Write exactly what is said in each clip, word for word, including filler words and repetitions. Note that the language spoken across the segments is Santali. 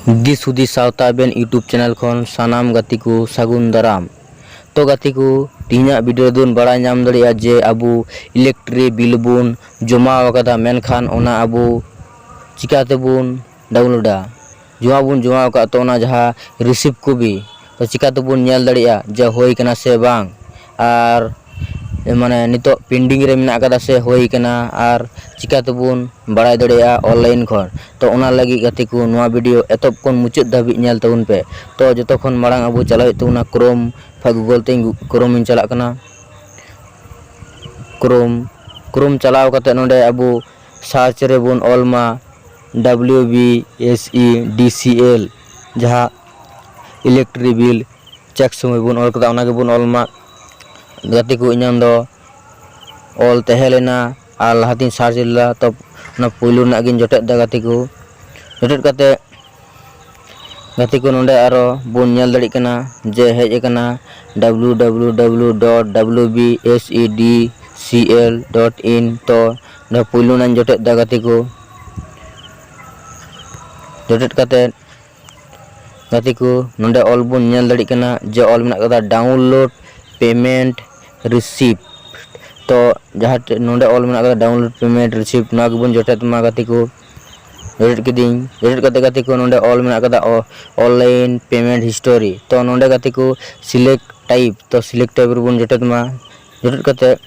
ᱫᱤᱥ ᱦᱩᱫᱤᱥ ᱥᱟᱶᱛᱟ ᱟᱵᱮᱱ YouTube ᱪᱮᱱᱮᱞ ᱠᱷᱚᱱ ᱥᱟᱱᱟᱢ ᱜᱟᱛᱮ ᱠᱚ ᱥᱟᱹᱜᱩᱱ ᱫᱟᱨᱟᱢ᱾ ᱛᱚ ᱜᱟᱛᱮ ᱠᱚ, ᱛᱮᱦᱮᱧᱟᱜ ᱵᱷᱤᱰᱤᱭᱳ ᱨᱮᱫᱚ ᱵᱚᱱ ᱵᱟᱲᱟᱭ ᱧᱟᱢ ᱫᱟᱲᱮᱭᱟᱜᱼᱟ ᱡᱮ ᱟᱵᱚ ᱤᱞᱮᱠᱴᱨᱤ ᱵᱤᱞ ᱵᱚᱱ ᱡᱚᱢᱟ ᱟᱠᱟᱫᱟ, ᱢᱮᱱᱠᱷᱟᱱ ᱚᱱᱟ ᱟᱵᱚ ᱪᱤᱠᱟ ᱛᱮᱵᱚᱱ ᱰᱟᱣᱩᱱᱞᱳᱰᱟ? ᱡᱚᱢᱟ ᱵᱚᱱ ᱡᱚᱢᱟ ᱟᱠᱟᱫ, ᱛᱚ ᱚᱱᱟ ᱡᱟᱦᱟᱸ ᱨᱤᱥᱤᱵᱷ ᱠᱚᱯᱤ, ᱛᱚ ᱪᱤᱠᱟ ᱛᱮᱵᱚᱱ ᱧᱮᱞ ᱫᱟᱲᱮᱭᱟᱜᱼᱟ ᱡᱮ ᱦᱩᱭ ᱠᱟᱱᱟ ᱥᱮ ᱵᱟᱝ? ᱟᱨ ᱢᱟᱱᱮ ᱱᱤᱛᱚᱜ ᱯᱮᱱᱰᱤᱝ ᱨᱮ ᱢᱮᱱᱟᱜ ᱟᱠᱟᱫᱟ ᱥᱮ ᱦᱩᱭ ᱠᱟᱱᱟ? ᱟᱨ ᱪᱤᱠᱟ ᱛᱮᱵᱚᱱ ᱵᱟᱲᱟᱭ ᱫᱟᱲᱮᱭᱟᱜᱼᱟ ᱚᱱᱞᱟᱭᱤᱱ ᱠᱷᱚᱱ? ᱛᱚ ᱚᱱᱟ ᱞᱟᱹᱜᱤᱫ ᱜᱟᱛᱮ ᱠᱚ, ᱱᱚᱣᱟ ᱵᱷᱤᱰᱤᱭᱳ ᱮᱛᱚᱦᱚᱵ ᱠᱷᱚᱱ ᱢᱩᱪᱟᱹᱫ ᱫᱷᱟᱹᱵᱤᱡ ᱧᱮᱞ ᱛᱟᱵᱚᱱ ᱯᱮ᱾ ᱛᱚ ᱡᱚᱛᱚ ᱠᱷᱚᱱ ᱢᱟᱲᱟᱝ ᱟᱵᱚ ᱪᱟᱞᱟᱣ ᱦᱩᱭᱩᱜ ᱛᱟᱵᱚᱱᱟ ᱠᱨᱳᱢ, ᱵᱟᱠᱷᱟᱡ ᱜᱩᱜᱚᱞ ᱛᱮ, ᱠᱨᱳᱢ ᱤᱧ ᱪᱟᱞᱟᱜ ᱠᱟᱱᱟ᱾ ᱠᱨᱳᱢ, ᱠᱨᱳᱢ ᱪᱟᱞᱟᱣ ᱠᱟᱛᱮ ᱱᱚᱰᱮ ᱟᱵᱚ ᱥᱟᱨᱪ ᱨᱮᱵᱚᱱ ᱚᱞ ᱢᱟ W B S E D C L, ᱡᱟᱦᱟᱸ ᱤᱞᱮᱠᱴᱨᱤ ᱵᱤᱞ ᱪᱮᱠ ᱥᱚᱢᱚᱭ ᱵᱚᱱ ᱚᱞ ᱠᱟᱫᱟ, ᱚᱱᱟ ᱜᱮᱵᱚᱱ ᱚᱞ ᱢᱟ᱾ ᱜᱟᱛᱮ ᱠᱚ, ᱤᱧᱟᱹᱝ ᱫᱚ ᱚᱞ ᱛᱟᱦᱮᱸ ᱞᱮᱱᱟ ᱟᱨ ᱞᱟᱦᱟᱛᱤᱧ ᱥᱟᱨᱪ ᱞᱮᱫᱟ, ᱛᱚ ᱚᱱᱟ ᱯᱩᱭᱞᱩ ᱨᱮᱱᱟᱜ ᱜᱤᱧ ᱡᱚᱴᱮᱫ ᱮᱫᱟ ᱜᱟᱛᱮ ᱠᱚ᱾ ᱡᱚᱴᱮᱫ ᱠᱟᱛᱮ ᱜᱟᱛᱮ ᱠᱚ, ᱱᱚᱰᱮ ᱟᱨᱚ ᱵᱚᱱ ᱧᱮᱞ ᱫᱟᱲᱮᱭᱟᱜ ᱠᱟᱱᱟ ᱡᱮ ᱦᱮᱡ ᱟᱠᱟᱱᱟ W W W dot W B S E D C L dot in᱾ ᱛᱚ ᱱᱚᱰᱮ ᱯᱩᱭᱞᱩ ᱨᱮᱱᱟᱜ ᱤᱧ ᱡᱚᱴᱮᱫ ᱮᱫᱟ ᱜᱟᱛᱮ ᱠᱚ᱾ ᱡᱚᱴᱮᱫ ᱠᱟᱛᱮ ᱜᱟᱛᱮ ᱠᱚ, ᱱᱚᱰᱮ ᱚᱞ ᱵᱚᱱ ᱧᱮᱞ ᱫᱟᱲᱮᱭᱟᱜ ᱠᱟᱱᱟ ᱡᱮ ᱚᱞ ᱢᱮᱱᱟᱜ ᱠᱟᱫᱟ download payment receipt᱾ ᱛᱚ ᱡᱟᱦᱟᱸ ᱴᱷᱮᱱ ᱱᱚᱰᱮ ᱚᱞ ᱢᱮᱱᱟᱜ ᱠᱟᱫᱟ download payment receipt, ᱱᱚᱣᱟ ᱜᱮᱵᱚᱱ ᱡᱚᱴᱮᱫ ᱢᱟ ᱜᱟᱛᱮ ᱠᱚ᱾ ᱡᱚᱴᱮᱫ ᱠᱤᱫᱟᱹᱧ᱾ ᱡᱚᱴᱮᱫ ᱠᱟᱛᱮ ᱜᱟᱛᱮ ᱠᱚ, ᱱᱚᱰᱮ ᱚᱞ ᱢᱮᱱᱟᱜ ᱠᱟᱫᱟ online payment history᱾ ᱛᱚ ᱱᱚᱰᱮ ᱜᱟᱛᱮ ᱠᱚ select type, ᱛᱚ select type ᱨᱮᱵᱚᱱ ᱡᱚᱴᱮᱫ ᱢᱟ᱾ ᱡᱚᱴᱮᱫ ᱠᱟᱛᱮ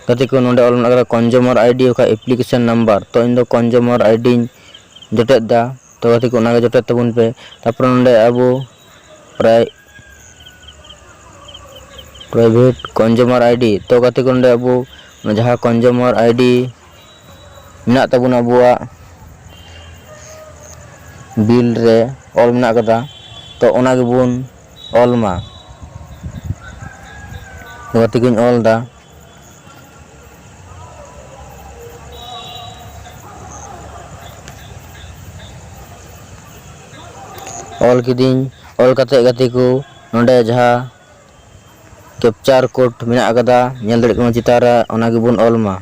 ᱜᱟᱛᱮ ᱠᱚ, ᱱᱚᱰᱮ ᱚᱞ ᱢᱮᱱᱟᱜ ᱠᱟᱫᱟ consumer I D ᱵᱟᱠᱷᱟᱡ application number᱾ ᱛᱚ ᱤᱧ ᱫᱚ consumer I D ᱧ ᱡᱚᱴᱮᱫ ᱮᱫᱟ᱾ ᱛᱚ ᱜᱟᱛᱮ ᱠᱚ, ᱚᱱᱟᱜᱮ ᱡᱚᱴᱮᱫ ᱛᱟᱵᱚᱱ ᱯᱮ᱾ ᱛᱟᱨᱯᱚᱨᱮ ᱱᱚᱰᱮ ᱟᱵᱚ ᱯᱨᱟᱭ private consumer I D᱾ ᱛᱚ ᱜᱟᱛᱮ ᱠᱚ, ᱱᱚᱰᱮ ᱟᱵᱚ ᱚᱱᱟ ᱡᱟᱦᱟᱸ consumer I D ᱢᱮᱱᱟᱜ ᱛᱟᱵᱚᱱᱟ ᱟᱵᱚᱣᱟᱜ ᱵᱤᱞ ᱨᱮ ᱚᱞ ᱢᱮᱱᱟᱜ ᱠᱟᱫᱟ, ᱛᱚ ᱚᱱᱟ ᱜᱮᱵᱚᱱ ᱚᱞ ᱢᱟ᱾ ᱜᱟᱛᱮ ᱠᱚᱧ ᱚᱞ ᱮᱫᱟ᱾ ᱚᱞ ᱠᱤᱫᱟᱹᱧ᱾ ᱚᱞ ᱠᱟᱛᱮ ᱜᱟᱛᱮ ᱠᱚ, ᱱᱚᱰᱮ ᱡᱟᱦᱟᱸ capture code ᱢᱮᱱᱟᱜ ᱟᱠᱟᱫᱟ, ᱧᱮᱞ ᱫᱟᱲᱮᱭᱟᱜ ᱠᱟᱱᱟ ᱪᱮᱛᱟᱱ ᱨᱮ, ᱚᱱᱟ ᱜᱮᱵᱚᱱ ᱚᱞ ᱢᱟ᱾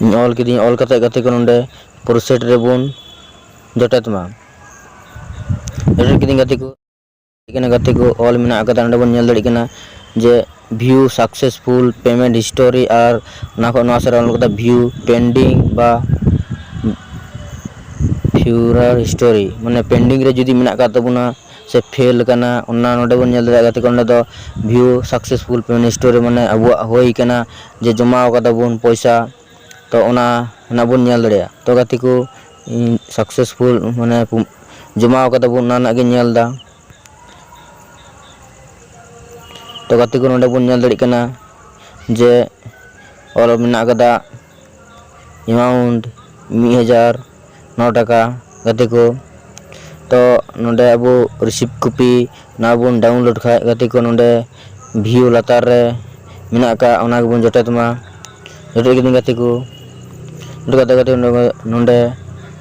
ᱤᱧ ᱚᱞ ᱠᱤᱫᱤᱧ, ᱚᱞ ᱠᱟᱛᱮ ᱜᱟᱛᱮ ᱠᱚ ᱱᱚᱰᱮ ᱯᱨᱚᱥᱮᱥ ᱨᱮᱵᱚᱱ ᱡᱚᱴᱮᱫ ᱢᱟ᱾ ᱡᱚᱴᱮᱫ ᱠᱤᱫᱤᱧ ᱜᱟᱛᱮ ᱠᱚ᱾ ᱴᱷᱤᱠ ᱠᱟᱱᱟ ᱜᱟᱛᱮ ᱠᱚ, ᱚᱞ ᱢᱮᱱᱟᱜ ᱟᱠᱟᱫᱟ, ᱱᱚᱰᱮ ᱵᱚᱱ ᱧᱮᱞ ᱫᱟᱲᱮᱭᱟᱜ ᱠᱟᱱᱟ ᱡᱮ view successful payment history, ᱟᱨ ᱚᱱᱟ ᱠᱷᱚᱱ ᱱᱚᱣᱟ ᱥᱮᱫ ᱨᱮ ᱚᱞ ᱠᱟᱫᱟ view pending ᱵᱟ future history, ᱢᱟᱱᱮ pending ᱨᱮ ᱡᱩᱫᱤ ᱢᱮᱱᱟᱜ ᱟᱠᱟᱫ ᱛᱟᱵᱚᱱᱟ ᱥᱮ ᱯᱷᱮᱞ ᱟᱠᱟᱱᱟ, ᱚᱱᱟ ᱱᱚᱰᱮ ᱵᱚᱱ ᱧᱮᱞ ᱫᱟᱲᱮᱭᱟᱜᱼᱟ ᱜᱟᱛᱮ ᱠᱚ, ᱱᱚᱰᱮ ᱫᱚ view successful payment history, ᱢᱟᱱᱮ ᱟᱵᱚᱣᱟᱜ ᱦᱩᱭ ᱟᱠᱟᱱᱟ, ᱡᱮ ᱡᱚᱢᱟ ᱟᱠᱟᱫᱟ ᱵᱚᱱ ᱯᱚᱭᱥᱟ, ᱛᱚ ᱚᱱᱟ ᱱᱟᱜ ᱵᱚᱱ ᱧᱮᱞ ᱫᱟᱲᱮᱭᱟᱜᱼᱟ᱾ ᱛᱚ ᱜᱟᱛᱮ ᱠᱚ, ᱤᱧ successful ᱢᱟᱱᱮ ᱯᱩ-, ᱡᱚᱢᱟ ᱟᱠᱟᱫᱟ ᱵᱚᱱ, ᱚᱱᱟ ᱨᱮᱱᱟᱜ ᱜᱮᱧ ᱧᱮᱞ ᱮᱫᱟ᱾ ᱛᱚ ᱜᱟᱛᱮ ᱠᱚ, ᱱᱚᱰᱮ ᱵᱚᱱ ᱧᱮᱞ ᱫᱟᱲᱮᱭᱟᱜ ᱠᱟᱱᱟ ᱡᱮ ᱚᱞ ᱢᱮᱱᱟᱜ ᱟᱠᱟᱫᱟ amount ᱢᱤᱫ ᱦᱟᱡᱟᱨ ᱱᱚ ᱴᱟᱠᱟ᱾ ᱜᱟᱛᱮ ᱠᱚ, ᱛᱚ ᱱᱚᱰᱮ ᱟᱵᱚ receipt copy ᱱᱚᱣᱟ ᱵᱚᱱ download ᱠᱷᱟᱡ, ᱜᱟᱛᱮ ᱠᱚ, ᱱᱚᱰᱮ view ᱞᱟᱛᱟᱨ ᱨᱮ ᱢᱮᱱᱟᱜ ᱟᱠᱟᱫ, ᱚᱱᱟ ᱜᱮᱵᱚᱱ ᱡᱚᱴᱮᱫ ᱢᱟ᱾ ᱡᱚᱴᱮᱫ ᱠᱤᱫᱟᱹᱧ ᱜᱟᱛᱮ ᱠᱚ᱾ ᱡᱚᱴᱮᱫ ᱠᱟᱛᱮ ᱜᱟᱛᱮ ᱠᱚ, ᱱᱚᱰᱮ, ᱱᱚᱰᱮ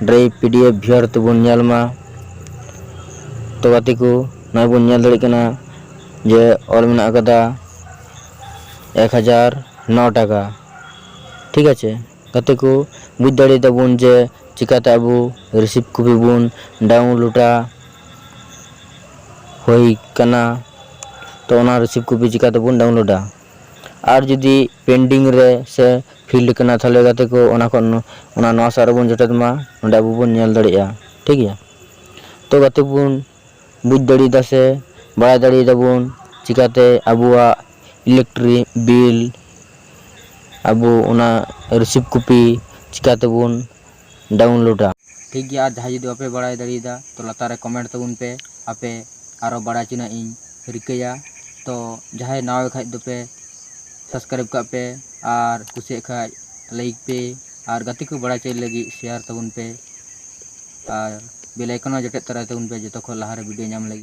drive PDF viewer ᱛᱮᱵᱚᱱ ᱧᱮᱞ ᱢᱟ᱾ ᱛᱚ ᱜᱟᱛᱮ ᱠᱚ, ᱱᱚᱜᱼᱚᱭ ᱵᱚᱱ ᱧᱮᱞ ᱫᱟᱲᱮᱭᱟᱜ ᱠᱟᱱᱟ ᱡᱮ ᱚᱞ ᱢᱮᱱᱟᱜ ᱟᱠᱟᱫᱟ ᱮᱠ ᱦᱟᱡᱟᱨ ᱱᱚ ᱴᱟᱠᱟ᱾ ᱴᱷᱤᱠ ᱟᱪᱷᱮ ᱜᱟᱛᱮ ᱠᱚ, ᱵᱩᱡᱽ ᱫᱟᱲᱮᱭᱟᱫᱟ ᱵᱚᱱ ᱡᱮ ᱪᱤᱠᱟᱹᱛᱮ ᱟᱵᱚ receipt copy ᱵᱚᱱ downloadᱟ᱾ ᱦᱩᱭ ᱠᱟᱱᱟ, ᱛᱚ ᱚᱱᱟ receipt copy ᱪᱤᱠᱟᱹ ᱛᱮᱵᱚᱱ downloadᱟ? ᱟᱨ ᱡᱩᱫᱤ pending ᱨᱮ ᱥᱮ ᱯᱷᱮᱞ ᱠᱟᱱᱟ, ᱛᱟᱦᱚᱞᱮ ᱜᱟᱛᱮ ᱠᱚ, ᱚᱱᱟ ᱠᱷᱚᱱ ᱚᱱᱟ ᱱᱚᱣᱟ ᱥᱟᱨ ᱨᱮᱵᱚᱱ ᱡᱚᱴᱮᱫ ᱢᱟ, ᱱᱚᱰᱮ ᱟᱵᱚ ᱵᱚᱱ ᱧᱮᱞ ᱫᱟᱲᱮᱭᱟᱜᱼᱟ᱾ ᱴᱷᱤᱠ ᱜᱮᱭᱟ, ᱛᱚ ᱜᱟᱛᱮ ᱵᱚᱱ ᱵᱩᱡᱽ ᱫᱟᱲᱮᱭᱟᱫᱟ ᱥᱮ ᱵᱟᱲᱟᱭ ᱫᱟᱲᱮᱭᱟᱫᱟ ᱵᱚᱱ ᱪᱤᱠᱟᱹᱛᱮ ᱟᱵᱚᱣᱟᱜ electric bill, ᱟᱵᱚ ᱚᱱᱟ receipt copy ᱪᱤᱠᱟᱹ ᱛᱮᱵᱚᱱ downloadᱟ᱾ ᱴᱷᱤᱠ ᱜᱮᱭᱟ, ᱟᱨ ᱡᱟᱦᱟᱸᱭ ᱡᱩᱫᱤ ᱵᱟᱯᱮ ᱵᱟᱲᱟᱭ ᱫᱟᱲᱮᱭᱟᱫᱟ, ᱛᱚ ᱞᱟᱛᱟᱨ ᱨᱮ comment ᱛᱟᱵᱚᱱ ᱯᱮ, ᱟᱯᱮ ᱟᱨᱚ ᱵᱟᱲᱟᱭ ᱦᱚᱪᱚ ᱨᱮᱱᱟᱜ ᱤᱧ ᱨᱤᱠᱟᱹᱭᱟ᱾ ᱛᱚ ᱡᱟᱦᱟᱸᱭ ᱱᱟᱣᱟ ᱠᱷᱟᱡ ᱫᱚᱯᱮ subscribe ᱠᱟᱜ ᱯᱮ, ᱟᱨ ᱠᱩᱥᱤᱭᱟᱜ ᱠᱷᱟᱡ like ᱯᱮ, ᱟᱨ ᱜᱟᱛᱮ ᱠᱚ ᱵᱟᱲᱟᱭ ᱦᱚᱪᱚᱭ ᱞᱟᱹᱜᱤᱫ share ᱛᱟᱵᱚᱱ ᱯᱮ, ᱟᱨ bell icon ᱦᱚᱸ ᱡᱚᱴᱮᱫ ᱛᱚᱨᱟᱭ ᱛᱟᱵᱚᱱ ᱯᱮ ᱡᱚᱛᱚ ᱠᱷᱚᱱ ᱞᱟᱦᱟᱨᱮ video ᱧᱟᱢ ᱞᱟᱹᱜᱤᱫ᱾